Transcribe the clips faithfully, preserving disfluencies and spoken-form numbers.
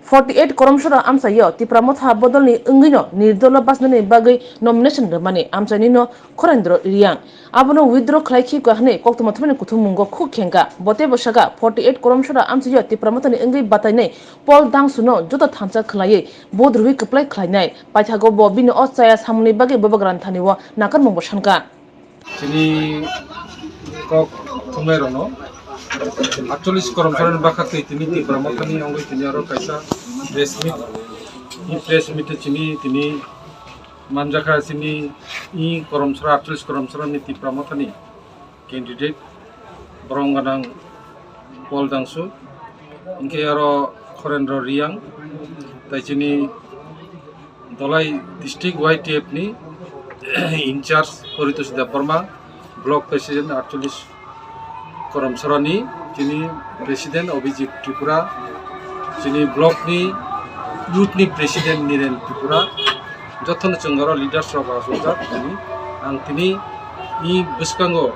Forty eight Koromsora amchaio Tipra Motha bodolni wngwino nirdolo bachnani bagwi nomination rwmani amchainino Khorendro Riang. Abono withdraw khlai khi hwnwi koktwma thumani kuthummungo khuk khengkha. Bo teibo sakha, forty eight Koromsora amchaio Tipra Mothani wngwi batainai Paul Dangsuno joto thansa khwlaiwi vote rwui kwplai khlainai. Paithago bo bini o chaya samungni bagwi Bubagra Ranthani o nakarmungbo sankha. Chini kok thumnairokno aatcholish Koromsorani bwkha twi tini Tipra Mothani wngwi tini aro kaisa press meet. I press meet o chini tini manjakha chini i Koromsora, aatcholish Koromsorani Tipra Mothani candidate borong gwnang Paul Dangsu, hinkhe aro Khorendro Riang, tai chini Dholai district Y T F ni in charge Paritosh Debbarma, block president aatcholish Koromsorani, chini president Abhijit Tripura, chini block ni youth ni president Niren Tripura, jotono chwng oro leaders rok achukjak tini. Ang tini i bwskango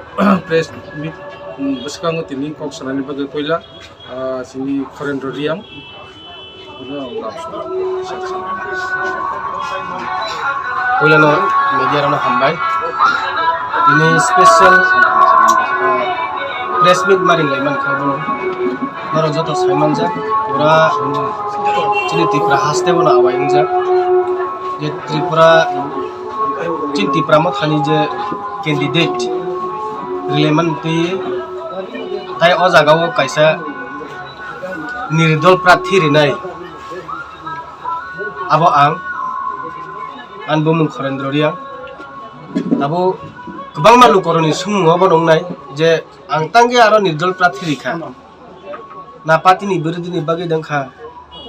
press meet, bwskango tini kok sanani bagwi puila ah, chini Khorendro Riang. Puilano media rokno hambai. Tini special, ah, press meet ma ringlai mankha bono. Norok joto sai manjak. Pura chini Tripura haste bono awai wngjak. Je Tripura, chini Tipra Mothani je candidate rilai man twi tai o jaga o kaisa nirdol prathi rinai. Abo ang, ani bumung Khorendro Riang. Abo kwbangma lukurokni sumung obo nungnai je ang tangwi aro nirdol prathi rikha. Na party ni birodhi ni bagwi dengkha,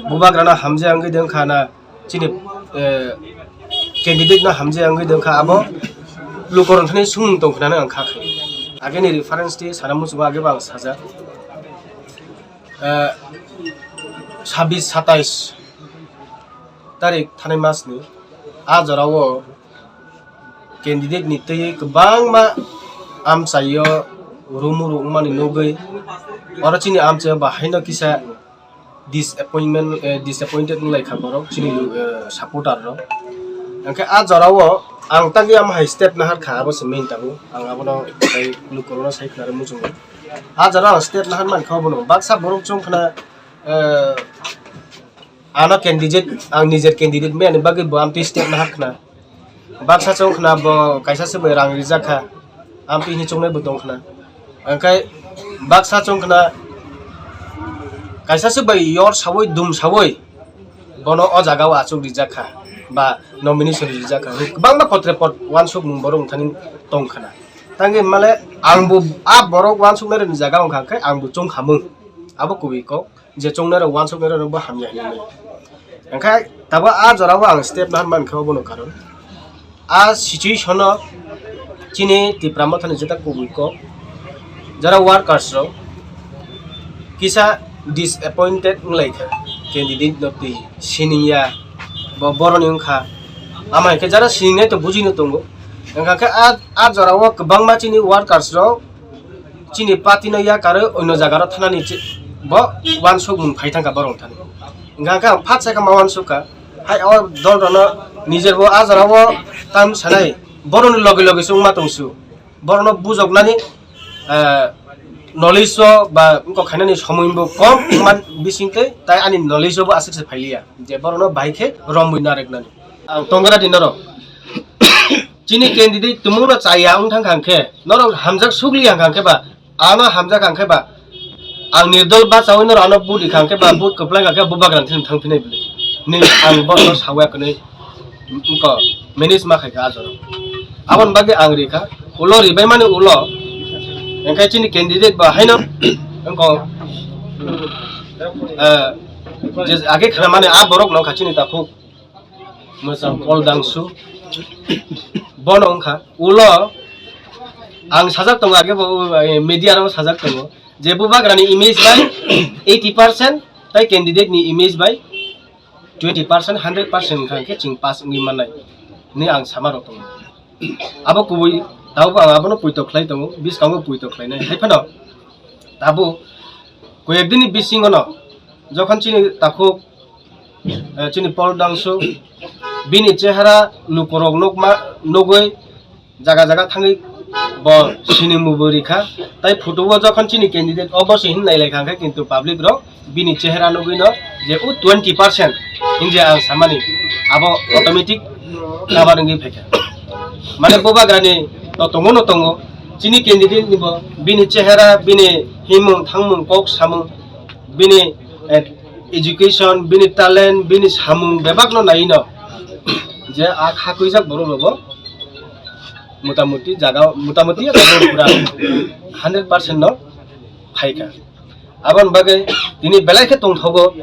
Bubagrano hamjak wngwi dengkha na chini, eh, candidate no hamjak wngwi dengkha, abo lukurokni sumung tongkha nang ang kha khe. Ageni reference twi sana muchungo age bo ang sajak. Eh, sabis satais tarik thanai mas ni a jora o candidate ni twi kwbangma amchaio rumu rwmani nugwi oro chini amchaio bahaino kisa disappointment, eh, disappointed wnglaikha borok chini, eh, supporter rok. Hwnkhe a jora o ang tangwi ama hai step naharkha, abo se main tabuk. Ang abono tei lukurokno sai khwnarwi muchungo. A jora o step nahar mankha obono baksa borok chwng khna, eh, ano candidate, ang nijer candidate maya ni bagwi bo amtwi step nahar khna. Baksa chwng khna bo kaisa se bai rang rijak kha, amtwi hwnwi chongnai bo tong khna. Hwnkhe baksa chwng khna kaisa se bai yor sawi dum sawi bono o jaga o achuk rijak kha ba nomination rijak kha. Kwbangma potre pot uansuk mung borok wngthani tong khna. Tangwi male ang bo a borok uansuknai rokni jaga wngkha khe ang bo chong khamung. Abo kubui kok. Je chongnai rok uansuknai rok bo hamya hinwi. Hwnkhe tabo a jora o ang step nahar mankha obono karon. A situation o chini Tipra Mothani jeta kubui kok jora workers rok kisa disappointed wnglaikha candidate no twi siningya bo boroni wngkha. Ama hinkhe jara siningnai to bujino tongo. Hwnkha khe a, a jora o kwbangma chini workers rok chini party no yakarwi oino jaga rok thanani che-, bo uansukmung phai thangkha borok thani. Hwnkha khe ang phat sakha ma uansukha, hai o dol rokno nijer bo a jora o tam sanai, borokni loge loge se wngma tongsu, borokno bujoknani, eh, knowledge o ba wngkok khainani somoi bo kom wngma bising tei, tai ani knowledge o bo aswk se phailiya je borokno bahai khe romwi narwknani. Ang tongora di norok. Chini candidate tumungno chaya wng thang kha hwnkhe, norok hamjak sukli hang kha hwnkhe ba, ano hamjak hang khe ba, ang nirdol bachawi norok ano vote rikha hwnkhe ba, vote kwplai hwnkhe Bubagra thani thang phinai bwlwi. Ni ang bono sawi ya kwnwi, wngkha, manage ma khai kha a jora. Aboni bagwi ang rikha, ulo ribaimani ulo, hwnkhe chini candidate ba haino, wngkha, eh, je age khna mani a borok no kha chini takhuk. Mwchang Paul Dangsu. Bono wngkha. Ulo ang sajak tongo, age bo, eh, media rok sajak tongo. Je Bubagrani image bai eighty percent, tai candidate ni image bai twenty percent, hundred percent wngkha hwnkhe chwng pass wngwi mannai. Ni ang sama rok tongo. Abo kubui, tabuk ang abono puito khlai tongo, bwskango puito khlainai. Hai phano tabuk koyek dini bisingono jokhon chini takhuk eh, chini Paul Dangsu, bini chehara lukorok nukma, nugwi jaga jaga thangwi bo sinimung bo rikha. Tai photo o jokhon chini candidate obo se hin nailaikha hwnkhe, kintu public rok bini chehara nugwino je o twenty percent hinje ang samani abo automatic cover wngwi phaikha. Mane bubagrani to tongo no tongo, chini candidate ni bo bini chehara, bini himung thangmung, kok samung, bini, eh, education, bini talent, bini samung bebak no naino je a kha kwijak borok rogo motamuti jaga motamuti pura hundred percent no phaikha. Aboni bagwi tini belai khe tongthogo.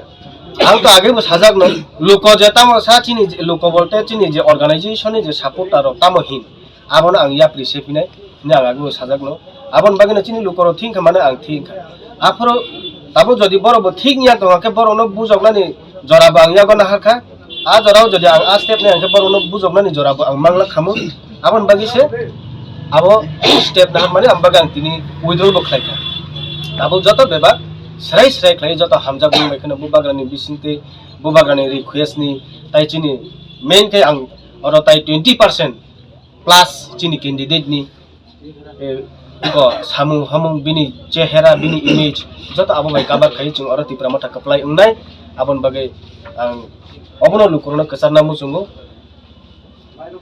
Ang to age bo sajak no, luko je tamo sa chini je, luko bolte chini je organization ni je supporter rok tamo hin, abono ang yapri se phinai, hwnwi ang age bo sajak no. Aboni bagwi no chini luko rok thik kha mane ang thik kha. Aphuru tamo jodi borok bo thik ya tongkha khe borok no bujoknani jora bo ang yago nahar kha. A jorao jodi ang a step nai hwnkhe borokno bujoknani jorabo ang manglak khamu. Aboni bagwi se abo step nahar mani ang bagwi ang tini withdraw bo khlai kha. Abo joto bebak srai srai khlai joto hamjak wng bai kheno bubagrani bisingtwi bubagrani request ni tai chini main khe ang oro tai twenty percent plus chini candidate ni eh, iko samung hamung bini chehera bini image joto abo bai cover khai chwng oro Tipra Motha kwplai wngnai. Aboni bagwi ang obono lukurokno kwcharna muchungo.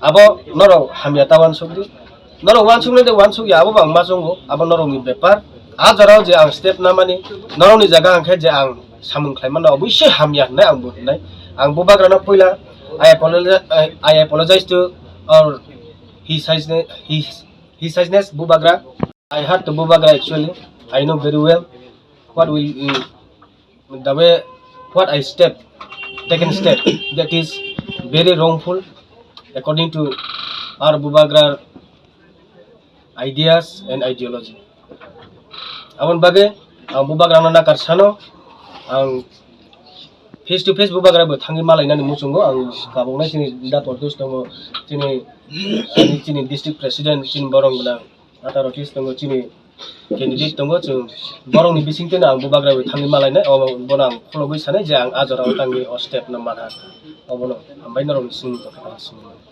Abo norok hamya ta wansukdi, norok wansuknai de wansukya abo bo ang ma chungo, abo norokni bepar. A jorao je ang step namani norokni jaga hwnkhe je ang samung khlai mano oboisoi hamya hwnwi ang bo hwnai. Ang bubagrano puila I apologize, I, I apologize to our his highness, his His Highness Bubagra, I heard to Bubagra actually. I know very well what will, mm, the way, what I step, taken step that is very wrongful according to our Bubagra ideas and ideology. Aboni bagwi ang Bubagrano nakar sano, ang face to face Bubagra bo thangwi malainani muchungo ang kaboknai chini da tortus tongo, chini, chini, chini district president, chini borong gwnang. Ata rotis tongo chini candidate tongo chwng borokni bisingtwi no ang bubagra bai thangwi malainai, obo bono ang khulogwi sanai je ang a jorao tangwi o step no manha, obono hambai norokni simi tongkha simi.